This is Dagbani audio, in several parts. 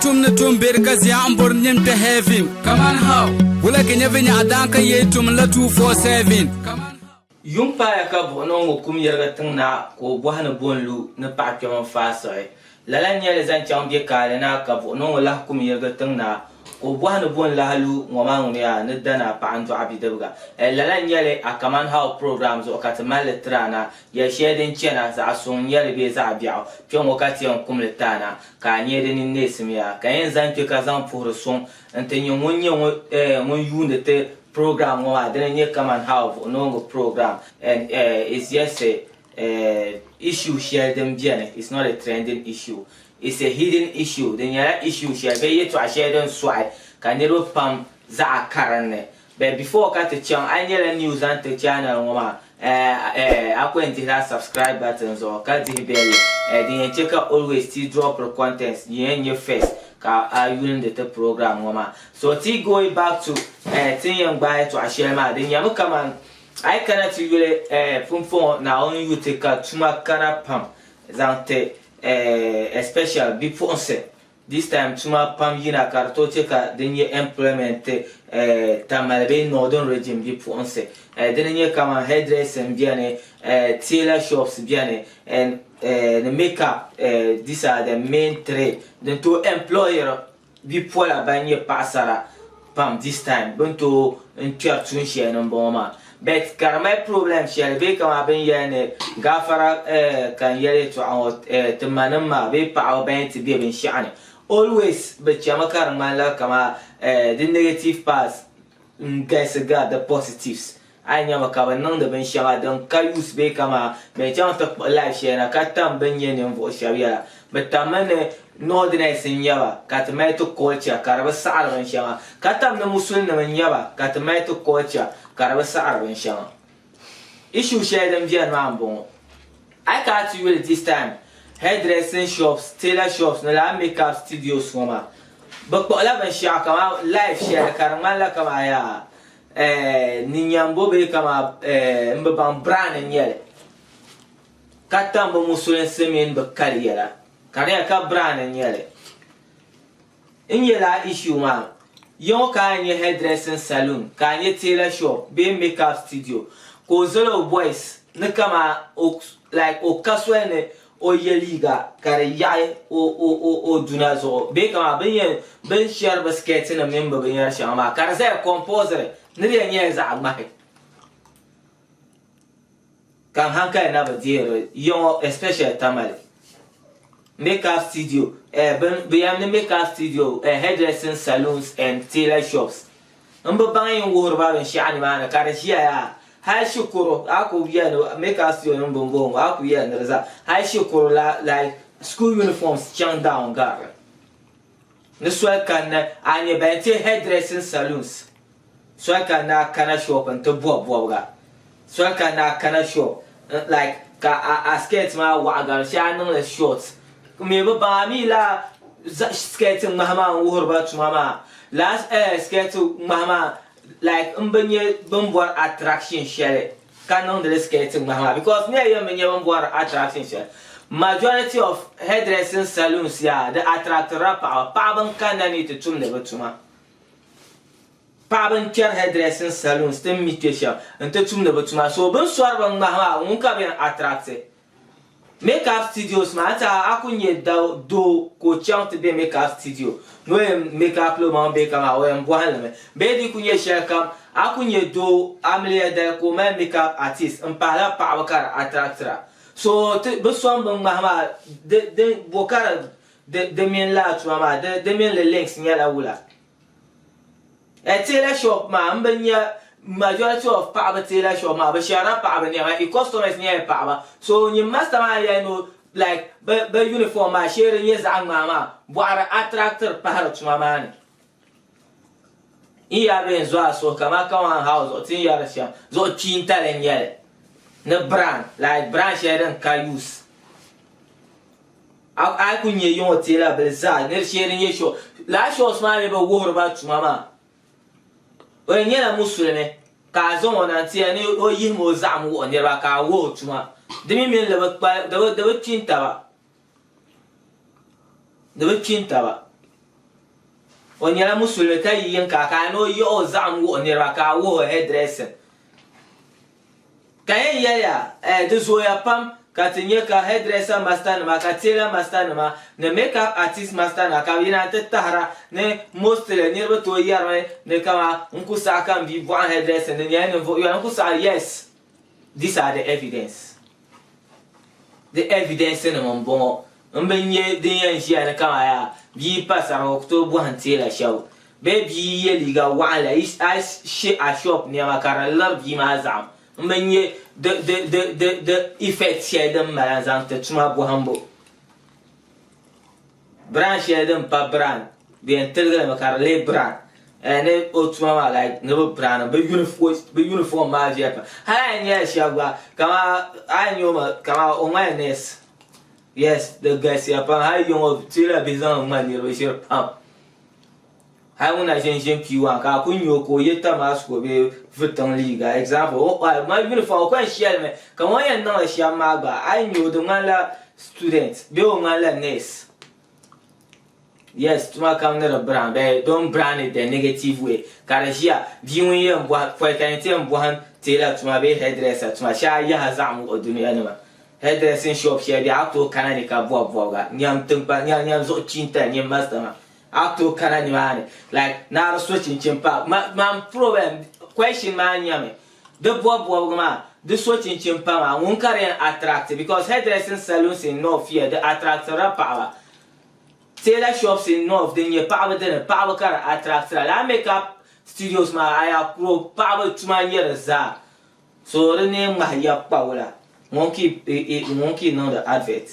tum ni tum beri ka zia n bori nim kpɛ heaven. Kaman how? Wula ka nyɛ vinyɛɣu daan ka yee tum la 247. Kaman how? Yuŋ paaya ka buɣinoo ŋɔ kum yɛrigi tiŋ na ka o bɔhi ni bo n-lu ni paɣa kpɛma n-faai siɣi. Lala n-nyɛ li zaŋ chaŋ bɛ kaali na ka buɣinoo ŋɔ lahi kum yirigi tiŋ na ka o bɔhi ni bo n-lahi lu ŋɔ maa ŋuni yaa ni da naa paɣa n-dɔɣi bidibiga. Lala n-nyɛ li a Kaman How program zuɣu ka ti mali li tiri a na. Yɛl shɛli din chana, zaɣ suŋ n-nyɛ li bee zaɣ biɛɣu, kpe ŋɔ ka ti yɛn kum li ti a na ka a nya di ninneesim yaa. Ka yɛn zaŋ kpe ka zaŋ puhiri suŋ nti nyɛ ŋun nyɛ ŋun yuundi ti program ŋɔ maa dini n-nyɛ kaman how vuɣinoongu program and it's just a issue shɛli din beni it's not a trending issue it's a hidden issue di nyɛla issue shɛli bee yɛltɔɣa shɛli din sɔɣi ka niriba pam zaɣa karinni but before ka ti chaŋ a yi nyɛla new zaŋ ti channel ŋɔ maa a ku yɛn dihila subscribe button zuɣu ka dihi bell din yɛn che ka always ti dropiri contents din yɛn nyɛ first ka a yulindi ti program ŋɔ maa. So ti going back to eh ti ni yɛn gbaai yɛtɔɣa shɛli maa di nyɛmi kaman a yi kana ti yuli eh pumpɔŋɔ Naawuni yu ti ka tuma kana pam zaŋ ti eh especially bipuɣinsi this time tuma pam yina ka di tooi che ka din nyɛ employment ti eh Tamale bee Northern region bipuɣinsi eh dini nyɛ kaman hairdressing beni eh tailor shops beni and eh ni makeup eh these are the main three din tooi employiri Bipola ban nyɛ paɣasara pam this time bɛ ni tooi n kpɛri tuun shɛli ni m-bɔŋɔ maa but ka di mali problem shɛli bee kamani bɛ ni yɛli ni gaafara ka n yɛli yɛltɔɣa ŋɔ ti manima maa bee paɣaba ban yɛn ti be binshɛɣu ni always bɛ chami ka di ŋmanila kamani di negative parts n galisi gari di positives. A yi nyami ka bɛ niŋdi binshɛŋa din ka use bee kaman bɛ ni chaŋ ti kpuɣi live shɛli na ka tam bɛ ni nyɛ ninvuɣ shɛb yɛla. Bɛ tammi ni Northerners n-nyɛ ba ka ti mali ti culture ka di bi saɣiri binshɛŋa, ka tam ni Musulinima n-nyɛ ba ka ti mali ti culture ka di bi saɣiri binshɛŋa. Issue shɛli din beni maa m-bɔŋɔ. A yi kana ti yuli this time hairdressing shops, tailor shops ni lala makeup studios ŋɔ maa, bɛ kpuɣila binshɛɣu kaman live shɛli ka di ŋmanila kaman yaa Ni nyambo bee kaman m bi baŋ brand n-nyɛ li ka tam bɛ musulinsi mini bɛ kali yɛla ka di nyɛla ka brand n-nyɛ li. N nyɛ lala issue maa ya ŋɔ ka a nya hairdressing saloon ka a nya tailor shop bee makeup studio ka o zali o boys ni kaman like o ka soli ni o ye liiga ka di yaɣi o duna zuɣu bee kamani bɛ ni yɛn bɛ ni shɛri bɛ sikɛɛtinima mini bɛ binyɛr shɛŋa maa ka di zaya compulsory ni di yɛn nyɛla zaɣ ŋmahi ka n hankali na bi deeri ya ŋɔ especially Tamale makeup studio bɛ yɛn ni makeup studio hairdressing saloons and tailor shops M bi baŋ yi ni wuhiri ba binshɛɣu nimaani ka di ʒiya yaa. Hal shikuru, a ku yɛli ni make us your own bɔmbɔŋɔ, a ku yɛli ni di zaa. Hal shikuru la like school uniforms chaŋ down gari. Ni soli kanna a nya ban ti hairdressing saloons. Soli kanna a kana shop n-ti bɔbi bɔbiga. Soli kanna a kana shop like ka a a skirt maa waɣa gari shee a niŋli short. Mi bi baŋ a mi laa skirt ŋmahi maa n wuhiri ba tuma maa. Laa skirt ŋmahi maa like n bi nya bin bɔri attraction shɛli ka niŋdi li skirt ŋmahi maa because nira yɛn bi nya bin bɔri attraction shɛli. Majority of hairdressing saloons yaa di attractirila paɣaba. Paɣaba n kanna ni ti tumdi bi tuma. Paɣaba n kpɛri hairdressing saloons ti ni mi kpɛ shɛm n ti tumdi bi tuma so bini sori bin ŋmahi maa ŋun ka bi yɛn attract makeup studios maa n tiɛha a ku nyɛ doo ka o chaŋ ti bɛ makeup studio ni o yɛn makeup o maŋ bee kamani o yɛn bɔhim li mi bee di ku nyɛ shɛli kam a ku nyɛ doo amiliya dali ka o mali makeup artist n pahila paɣaba ka di attractira so bi sɔŋ bin ŋmahi maa bo ka di mini lala tuma maa di mini li links nyɛla wula. Tailor shop maa n bi nya majority of paɣaba tailor shop maa bi shɛrila paɣaba nɛma i customers nyɛla paɣaba so nyin master maa yɛli ni like bi uniform maa shee di nyɛ zaɣ ŋmaa maa bɔɣiri attractiri pahiri tuma maa ni n yaa bee n zo a suhu kamani kawan house zuɣu ti ni yɛri shɛm zuɣu kpiintali n nyɛli ni brand like brand shɛli din ka use. A yi ku nya yiŋɔ teela bili zaa ni di shee di nyɛ shɔ. Lala shɔs maa mi bi wuhiri ba tuma maa. O yɛn nyɛla musulimi ka a zaŋ o na nti ya ni o yihimi o zaɣim wuhi niriba ka a wuhi o tuma. Di mi mini li bi kpa, di bi kpi n-taba. Di bi kpi n-taba. O nyɛla musulimi ka yi yiŋ ka a ka a ni o yiɣi o zaɣim wuhi niriba ka a wuhi o hairdressing. Ka yɛn yɛliya, Eh, di zooya pam ka ti nya ka hairdresser master nima ka tailor master nima ni makeup artist master nima ka bɛ yina nti tahira ni mostly niriba tooi yɛrimi ni kaman n ku saɣi ka m bia bɔhim hairdressing di nyɛla ninvuɣ yɔli n ku saɣi yes these are the evidence di evidence nim n bɔŋɔ n bi nya din yɛn ʒiya ni kaman yaa bia yi pa sariga o ku tooi bɔhim tailor shɛba Bee bia yi ye liiga waɣinli a yi she a shop nɛma ka di liri bia maa zaɣim m bi nya di di di di di effect shɛli din mali n zaŋ ti tuma bɔhimbu. Brand shɛli din pa brand bɛ yɛn tiligi li mi ka di lee brand eh ni o tuma maa like ni bi brand bi uniform bi uniform maa viɛli pam. Hali a yi nyɛla shɛba gba kaman a yi nya o mi kaman o ŋmanila nurse. Yes di galisiya pam hali yiŋɔ teela bihi zaŋ ŋmani niriba ʒiri pam. Hali ŋun na ʒin ʒini P1 ka a ku nya o ka o ye tamaasiko bee vitiŋ liiga example o mali uniform o kɔŋ shɛlimi ka ŋun yɛn niŋli shɛm maa gba a yi nya o di ŋmanila student bee o ŋmanila nurse. Yes tuma kam ni di brand but don't brand it the negative way ka di ʒiya bia ŋun yɛn bɔhi pɔi ka yɛn ti yɛn bɔhim tailor tuma bee hairdresser tuma shee a yaha zaɣim wuhi dunia nima hairdressing shop shɛli bɛ a tooi kana ni ka bɔbi bɔbiga nyam tiŋkpa nyam zuɣu chinta nyɛ master maa A tooi kana nimaani like ni a di so chinchin pa ma man problem question maa nyɛmi di bobi bobigi maa di so chinchin pa maa ŋun ka di yɛn attract because hairdressing salons in north here di attractirila paɣaba tailor shops in north din nyɛ paɣaba dini paɣaba ka di attractira lala makeup studios maa a yaa kuro paɣaba tuma n nyɛ di zaa so di nee ŋmahi ya kpa wula ŋun ka ŋun ka i niŋdi advert.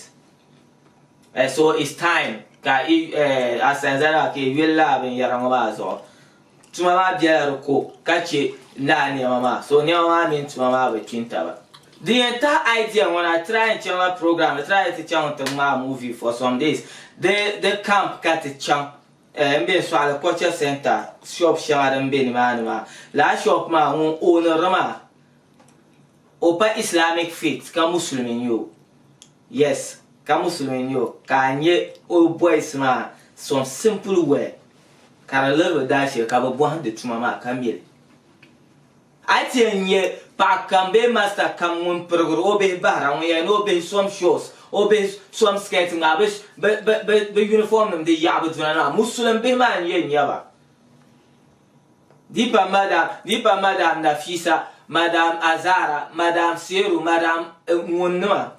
Eh, so it's time ka i eh, asanza maa ka i yuli laa binyɛra ŋɔ maa zuɣu. Tuma maa bela di ko ka che laa nɛma maa. So nɛma maa mini tuma maa bi kpini taba. Din yɛn tahi idea ŋɔ na, try n chaŋla program, try ti chaŋ n-ti ŋmaai movie for some days. Di di camp ka ti chaŋ eh, m be Sɔɣili Culture Centre shop shɛŋa din be nimaani maa. Lala shop maa ŋun owniri li maa o pa Islamic faith ka musulimi n-nyɛ o. Yes ka musulimi n-nyɛ o ka a nya o boys maa some simple wear ka di liri bɛ daashili ka bɛ bɔhindi tuma maa ka mi li. A yi ti yɛn nya paɣa kam bee master kam ŋun pirigiri o bihi bahira ŋun yɛli ni o bihi som shorts o bihi som skirt ŋmaa bɛ uniform nim di yaɣi bɛ duna maa musulim bihi maa n-yɛn nya ba. Di pa madam, di pa madam Nafisa, madam Azara, madam Seru, madam ŋun nima.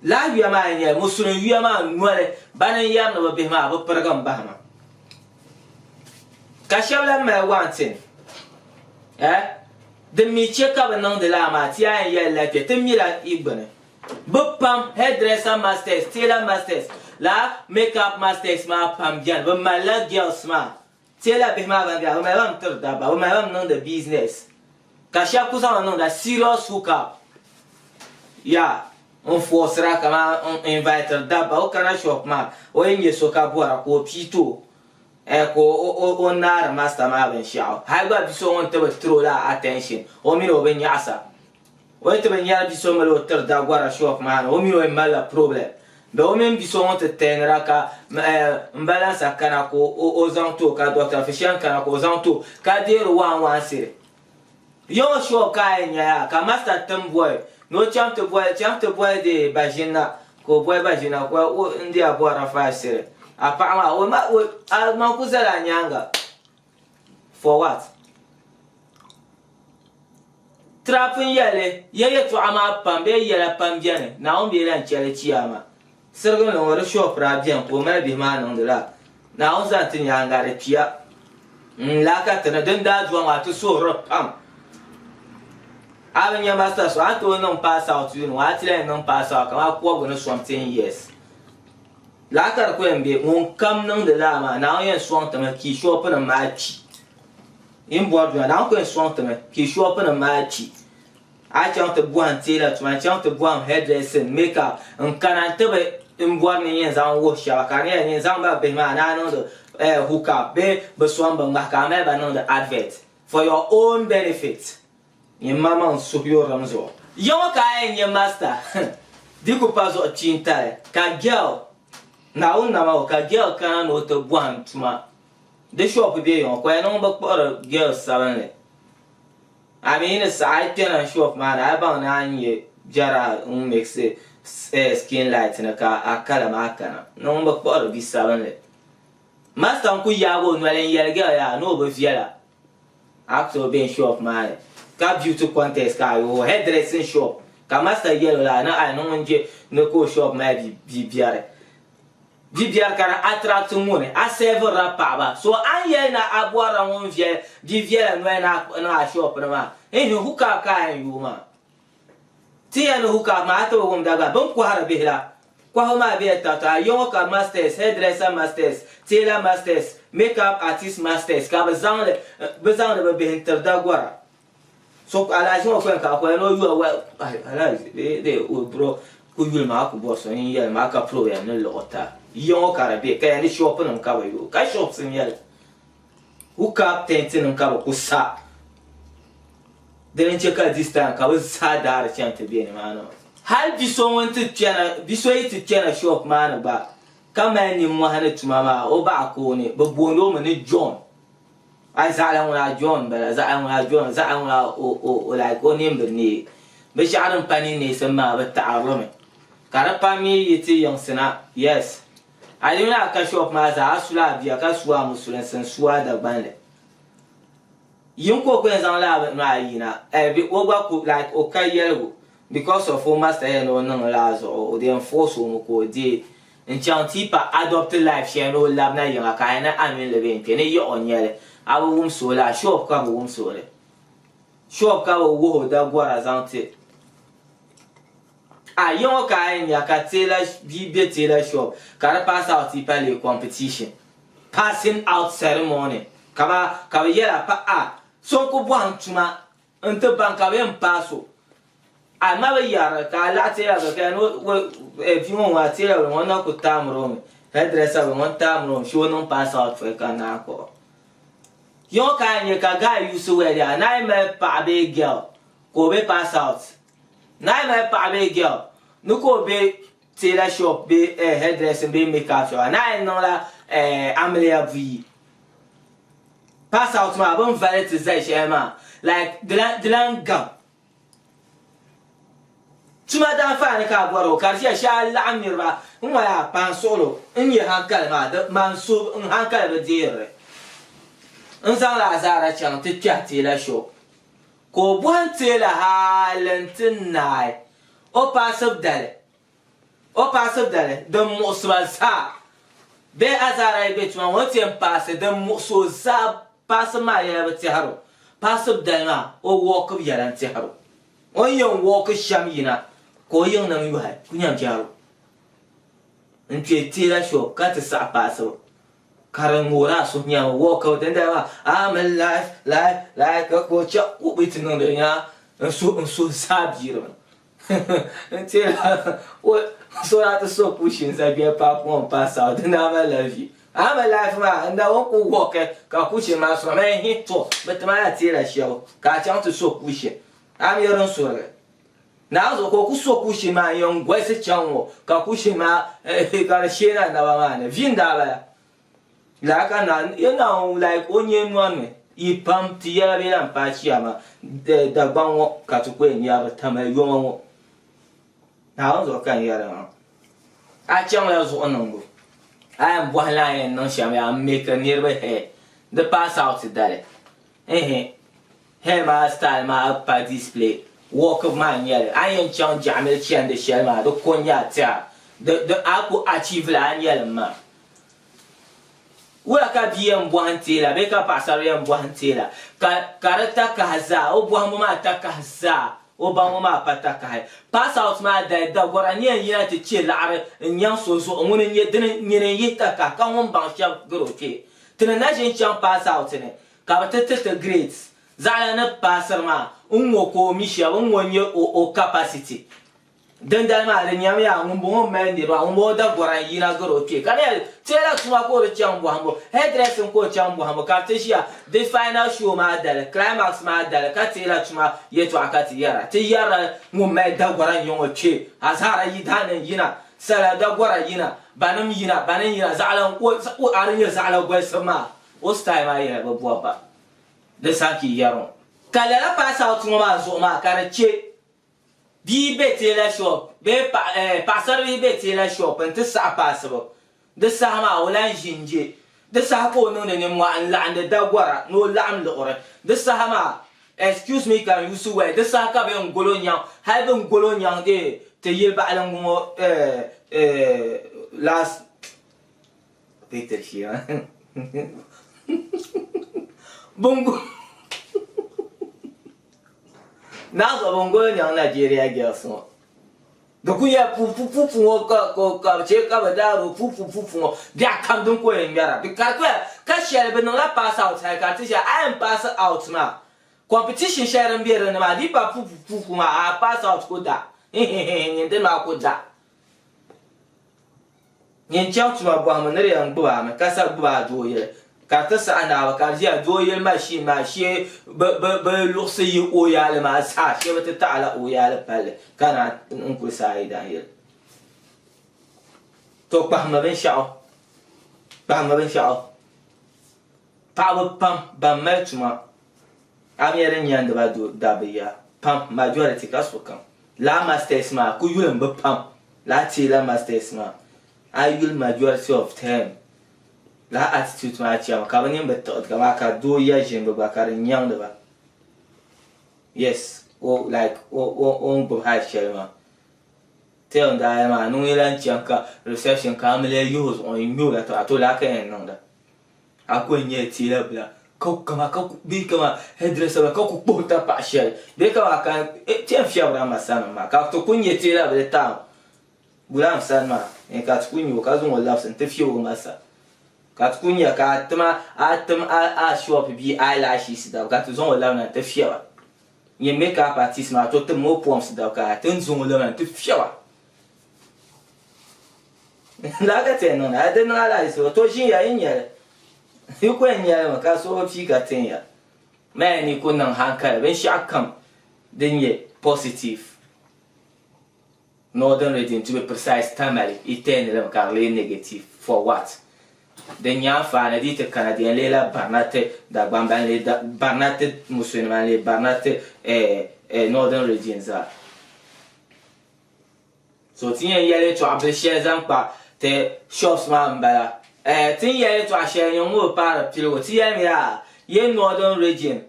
Lala yuya maa n-nyɛli, musulin yuya maa noli, bani n-yɛri ni bɛ bihi maa bi pirigi m-bahi ma. Ka shɛba lahi mali wanting, eh, din mi che ka bɛ niŋdi lala maa, ti a yɛn yɛli la kpe, ti mila yi gbuni. Bɛ pam, hairdresser masters, tailor masters, lala makeup masters maa pam beni, bɛ malila girls maa, tailor bihi maa gba beni, bɛ mali ba mi tiri dabba, bɛ mali ba mi niŋdi business, ka shɛba ku zaŋ li niŋda serious hook up, yeah, n forcira kaman n invitiri dabba, o kana shop maa, o yi nya so ka bɔra ka o pii ti o, eh, ka o naari master maa binshɛɣu, hali gba bi so ŋun ti bi tiri o la attention, o mini o bi nyaɣisa. O yi ti bi nyari bi so mali o tiri dagora shop maa ni o mini o yi malila problem bee o mini bi so ŋun ti tɛɛnira ka n balansa kana ka o zaŋ ti o ka Doctor Fishan kana ka o zaŋ ti o ka deeri waan waan siri yiŋɔ shop ka a yi nya yaa ka master tim boli ni o chaŋ ti boli chaŋ ti boli dee Baʒinna ka o boli Baʒinna ka o n deei a bɔrila five siri a paɣa maa o ma o a man ku zala a nyaaŋa for what? Trap n yɛli, ya yɛtɔɣa maa pam bee yɛla pam beni, Naawuni bee lan chɛli chiyaama. Siriginli ŋɔ di shop daa beni ka o mali bihi maa niŋdi la. Naawuni zaŋ ti nyaaŋa di kpiya. N lahi ka ti ni din daa doya maa ti suhuri pam. A bi nya master so, a ni tooi niŋ pass out yuuni ŋɔ, a ti lahi niŋ pass out kamani kɔbigu ni som 10 years. Lala ka di ku yɛn be, ŋun kam niŋdi lala maa, Naawuni yɛn sɔŋ ti mi ka yi shɔpinim maa kpi. Yi ni bɔri dunia, Naawuni ku yɛn sɔŋ ti mi ka yi shɔpinim maa kpi. A chaŋ ti bɔhim tailor tuma, n-chaŋ ti bɔhim hairdressing, makeup, n-kana nti bi m bɔri ni n yɛn zaŋ wuhi shɛba ka di nyɛla nyin zaŋ ba bihi maa ni a niŋdi hook up bee bɛ sɔŋ bɛ ŋmahi ka a mali ba niŋdi advert for your own benefit. Nyin maŋmaŋ suhuyurilim zuɣu. Yaŋɔ ka a yɛn nyɛ master di ku pa zuɣu kpiintali ka girl. Naawuni nama o ka girl kana ni o ti bɔhim tuma. Di shop be yiŋɔ ka o yɛn niŋ bi kpuɣiri girl sabinli. A mi yi ni saɣi a yi kpɛna shop maa ni a yi baŋ ni a ni nyɛ jɛra ŋun mixi skin light ni ka a kala maa kana ni ŋun bi kpuɣiri bi sabinli. Master n-kuli yaagi o noli n-yɛli girl yaa ni o bi viɛla. A ku tooi be shop maa ni ka beauty contest ka a yooi hairdressing shop ka master yɛl o la ni ai ni ŋun je ni ka o shop mali bi biɛri bi biɛri ka di attract ŋuni a servirila paɣaba so a ni yɛli ni a bɔrila ŋun viɛli bi viɛla noli ni a kpuɣi niŋ a shop ni maa ihi hook up ka a yɛn yooi maa. Ti yɛn ni hook up maa a ti bi wum dagba bɛ ni kɔhiri bihi la. Kɔhibu maa bela tabita a yiŋɔ ka masters, hairdresser masters, tailor masters, makeup artist masters ka bɛ zaŋli bɛ zaŋdi bɛ bihi n-tiri dagɔra. So alahichi ŋɔ kpɛm ka a kɔya ni o yu a wa alahichi bee dee o bro ku yuli maa a ku bɔri so n yɛli maa ka pro yɛn ni luɣi ta yiŋɔ ka di be ka yɛn ni shop nim ka bɛ yo ka shops n nyɛli hook up tent nim ka bɛ ku sa. Dini n-chɛ ka this time ka bɛ zaa daari chani ti be nimaani maa. Hal bi so ŋun ti kpɛna, bi so yi ti kpɛna shop maa ni gba ka mali nimmɔhi ni tuma maa, o baɣa kooni, bɛ booni o mi ni John. A zaɣila ŋuna a John m-bala, zaɣila ŋuna a John, zaɣila ŋuna o, o, o like o nini bi neei. Binshɛɣu din pa nini neesim maa, bɛ taɣiri li mi. Ka di pam mi yi ti yiŋsi na, yes. A yi mini a ka shop maa zaa, a sula a bia ka su a musulinsi n-su a Dagbanli. Yin ka o ku yɛn zaŋ lala bini maa yina eh o gba ku like o ka yɛligu because of o master yɛli ni o niŋ lala zuɣu o di yɛn force o mi ka o deei n chaŋ tipa adopt life shɛli ni o labina yiŋa ka a yɛn ni a mini li bee n kpe ni yiɣi o nyɛli a bi wumsi o laa shop ka bi wumsi o li shop ka bi wuhi o dagora zaŋ ti a yiŋɔ ka a yɛn nya ka tailor bia be tailor shop ka di pass out tipa lee competition. Passing out ceremony ka ba ka bɛ yɛla pa a so n-ku bɔhim tuma n-ti baŋ ka bɛ yɛn paasi o. A ma bi yɛri ka a laɣi teela bɛ ka ni o bia ŋɔ ŋɔ a teela bɛ ŋɔ na ku taamiri o mi hairdresser bɛ ŋɔ n-taamiri o mi shee o niŋ pass out pɔi ka naai kpuɣi o. Yiŋɔ ka a nya ka guy use word yaa ni a yi mali paɣa bee girl ka o be pass out ni a yi mali paɣa bee girl ni ka o be tailor shop bee hairdressing bee makeup shop a naan yi niŋla amiliya buyi pass out maa bɛ ni vali ti zali shɛli maa like di lan gam tuma daanfaani ka a bɔri o ka di chɛ shee a laɣim niriba n ŋɔ yaa paai n suɣilo n nyɛ hankali maa man so n hankali bi deeri li n zaŋla azaara chaŋ ti kpɛhi tailor shop ka o bɔhim tailor hali nti naai O paasibu dali, o paasibu dali din muɣisi ba zaa bee a zaa daa yi be tuma ŋɔ o ti yɛn paasi din muɣisi o zaa paasibu maa yɛla bi tɛhiri o. Paasibu dali maa o wɔɔkibu yɛla n-tɛhiri o. O ni yɛn wɔɔki shɛm yina ka o yiŋnim yɔhi ku nyan biɛhigu n-kpe tailor shop ka ti saɣi paasibu ka di ŋoori a suhu nyami wɔɔkibu dindali maa I'm alive, life, like a culture ka o bi ti niŋdi nyaa N suhu n suhu zaa biirimi n teela o so daa ti so pushi n za gbɛli paaki ŋɔ n paai saɣi di daa malila vi a mali life maa n daa o ku wɔki ka kushi maa sɔŋ ma hi to bi ti ma la teela shɛbu ka a chaŋ ti so kushi a mi din surigi naa zuɣu ka o ku so kushi maa n yɛn golisi chaŋ ŋɔ ka kushi maa ka di sheena naba maa ni vi n daa bala Lala ka naa ya Naawuni like o nyee nɔni yi pam ti yɛla bee lan paai chiyaama Dagbaŋ ŋɔ ka ti ku yɛn nyari Tamale yoma ŋɔ. Naawuni zuɣu ka n yɛri ŋɔ. A chaŋla zuɣu niŋbu a yɛn bɔhi ni a yɛn niŋ shɛm yaa m-make niriba hair di pass out dali ehe hair maa style maa pa display wɔkibu maa n-nyɛli a ni yɛn chaŋ jaɣimili chandi shɛli maa di ko n-nyɛ a tɛha di a ku achieve li a nyɛlim maa. Wula ka bia yɛn bɔhim teela bee ka paɣisarili yɛn bɔhim teela ka ka di takahi zaa, o bɔhimbu maa takahi zaa, o baŋbu maa pa takahi. Pass out maa dali dagɔra ni yɛn yina ti che laɣiri n-nyaŋ so zuɣu ŋuni n-nyɛ dini nyini n-yihi takahi ka ŋun baŋ shɛba gari o kpee. Ti ni na ʒi n-chaŋ pass out ni ka bɛ ti ti ti grades zaɣila ni paasiri maa n-ŋɔ ka o mi shɛba n-ŋɔ n-nyɛ o capacity. Dindali maa di nyamiya ŋumbɔŋɔ m-mali niriba, ŋumbɔŋɔ dagɔra n-yina gari o kpee, ka di yɛli, Teela tuma ka o di chaŋ bɔhimbu, hairdressing ka o chaŋ bɔhimbu, ka di ti ʒiya di final show maa dali, climax maa dali, ka teela tuma yɛtɔɣa ka ti yɛra. Ti yɛrila ŋun mali dagɔra n-nyɛ ŋɔ kpee, Azara yidaannim yina, sala dagɔra yina, Banim yina, banim yina, zaɣila o a di nyɛ zaɣila golisibu maa, o style maa yɛla bi bɔbi ba. Di saha ka yi yɛri ŋɔ. Ka lala pass out ŋɔ maa zuɣu maa ka di che bia be tailor shop bee paɣasaribihi be tailor shop n-ti saɣi paasibu. Di saha maa o lahi ʒi n-je. Di saha ka o niŋdi nimmohi n-laɣindi dagɔra ni o laɣim liɣiri. Di saha maa, excuse me ka n use word, di saha ka bɛ yɛn goli o nyaŋ, hali bɛ ni goli o nyaŋ dee ti yili baɣilingu ŋɔ eh last Peter shee maa bɛ ni goli Naɣizuɣu bɛ ni goli o nyaŋ Nigeria girls ŋɔ. Di ku nyɛla pupupupu ŋɔ ka bɛ chɛ ka bɛ daari o pupupupu ŋɔ biɛɣu kam din ko yɛn ŋmɛra. Bɛ ka di ku ka shɛli bɛ niŋla pass out hali ka di ti shɛli a yɛn pass out maa competition shɛli din be dinni maa di yi pa pupupupu maa a pass out ku da hihihihi nyin dini maa ku da. Nyin chaŋ tuma bɔhimbu ni di yɛn gbubi a mi ka sa gbubi a doo yili ka di ti saɣi naai ka a ʒiya doo yili machine maa shee bɛ luɣisi yihi o yaali maa zaa shee bɛ ti taɣi la o yaali palli ka naan n kuli sa a yidan yili. To kpahimmi binshɛɣu kpahimmi binshɛɣu paɣaba pam ban mali tuma a mi din nyandi ba dabba ya pam majority ka sokam laa masters maa ku yuli m bi pam laa tailor masters maa a yi yuli majority of them laa attitude maa chami ka bi nini bi tiɣi kaman ka doo ya ʒini bi gba ka di nyaŋdi ba yes o like o ni gbubi hali shɛli maa tail n daa yɛli maa ni ŋun lahi chaŋ ka reception ka a mi lee yihi o zuɣu n ŋme o la tiŋa to laa ka yɛn niŋda. A ku yɛn nyɛla teela bila ka kama ka ku bee kama hairdresser bila ka ku kpuhi tapaɣa shɛli bee kama ka ti yɛn fiɛbira ma sani maa ka ti ku nyɛ teela bili town Gulam sani maa ka ti ku nyɛ o ka zaŋ o labisi n-ti fiɛbi o ma sa ka ti ku nya ka a tim a tim a shop bia eyelashes dabi ka ti zaŋ o labina n-ti fiɛba nyɛ makeup artist maa to tim o pumps dabi ka ti ni zaŋ o labina n-ti fiɛba. Lala ka ti yɛn niŋda, a di niŋ alahiziba, to ʒin ya, yi nya li. Yi ku yɛn nya li mi ka so bi pii ka tin ya. Maya ni ku niŋ hankali binshɛɣu kam din nyɛ positive Northern region to be precise Tamale yi turn li mi ka di lee negative for what? Din nyɛ anfaani di yi ti kana di yɛn lee la barina ti Dagbamba n-lee barina ti Musulinima n-lee barina ti Northern region zaa. So ti yɛn yɛli yɛtɔɣa bil shɛli zaŋ kpa ti shops maa m-bala. Eh, ti ni yɛli yɛtɔɣa shɛli n-nyɛ ŋɔ bi paari piligu. Ti yɛlimi yaa, ye Northern Region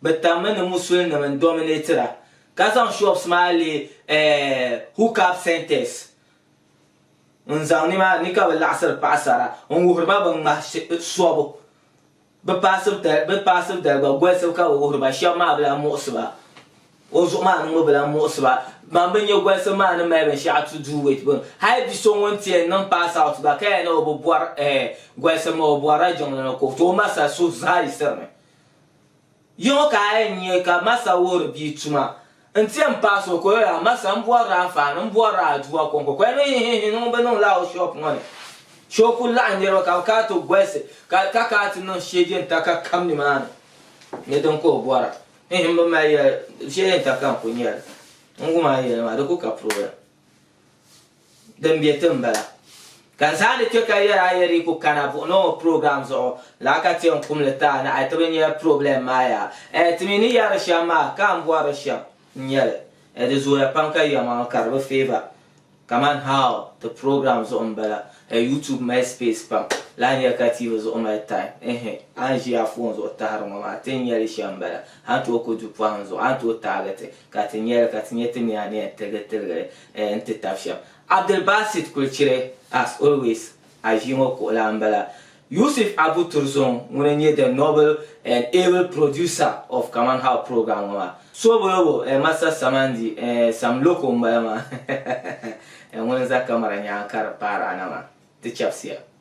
bɛ tammi ni Musulinima n-dominatira ka zaŋ shops maa leei eh, hook-up centers n-zaŋ nimaani ni ka bɛ laɣisiri paɣasara n-wuhiri ba bɛ ŋmahi sobu. Bɛ paasibu dali gba golisibu ka bɛ wuhiri ba, shɛba maa bi lahi muɣisi ba. O zuɣu maa ni ŋɔ bi lahi muɣisi ba. Ban bi nya golisibu maa ni mali binshɛɣu to do with bini. Hali bi so ŋun ti yɛn niŋ pass out gba ka yɛli ni o bi bɔri golisibu maa o bɔrila jiŋli ni ka o tooi masa suhu zaa yiɣisirimi. Yiŋɔ ka a yɛn nya ka masa wuhiri bia tuma n-ti yɛn paasi o ka o yɛli a masa m bɔrila anfaani m bɔrila aduwa kɔŋko ka o yɛli ni hihihi ni ŋun bi niŋ lala o shop ŋɔ ni. Shee o kuli laɣim niriba ka bɛ kana ti golisi ka ka kana ti niŋ sheejinta ka kam nimaani ni din ka o bɔra. Hihi m bi mali yɛli sheejinta ka n kuli nyɛli n wum a ni yɛli maa di kuli ka problem. Din be ti m-bala. Ka n zaandi kpe ka yɛri a yɛri yi ku kana buɣi ni o program zuɣu lala ka ti yɛn kum li ti a ni a ti bi nya problem maa yaa. Eh ti mi ni yɛri shɛm maa ka a ni bɔri li shɛm n-nyɛ li. Eh di zooya pam ka yɛlimaŋli ka di bi favour kaman how ti program zuɣu m-bala. Eh YouTube mali space pam lala n-nyɛ ka TV zuɣu mali time. Ehe a ni ʒi a phone zuɣu tahiri ŋɔ maa ti ni nya li shɛm m-bala. A ni tooi ku du pɔhim zuɣu a ni tooi taagi ti ka ti nya li ka ti nya ti mi a ni yɛn tiligi tiligi li eh n-ti tab shɛm. Abdulbasit Kulchire, as always, a ʒii ŋɔ kuɣila m-bala. Yusuf Abu Turzong ŋuni n-nyɛ the noble and able producer of Kaman How program ŋɔ maa. Sobolobo eh Masa Samandi eh Sam Loko m-bala maa eh ŋuni n-za camera nyaaŋa ka di paari a na maa. Ti chɛbisiya.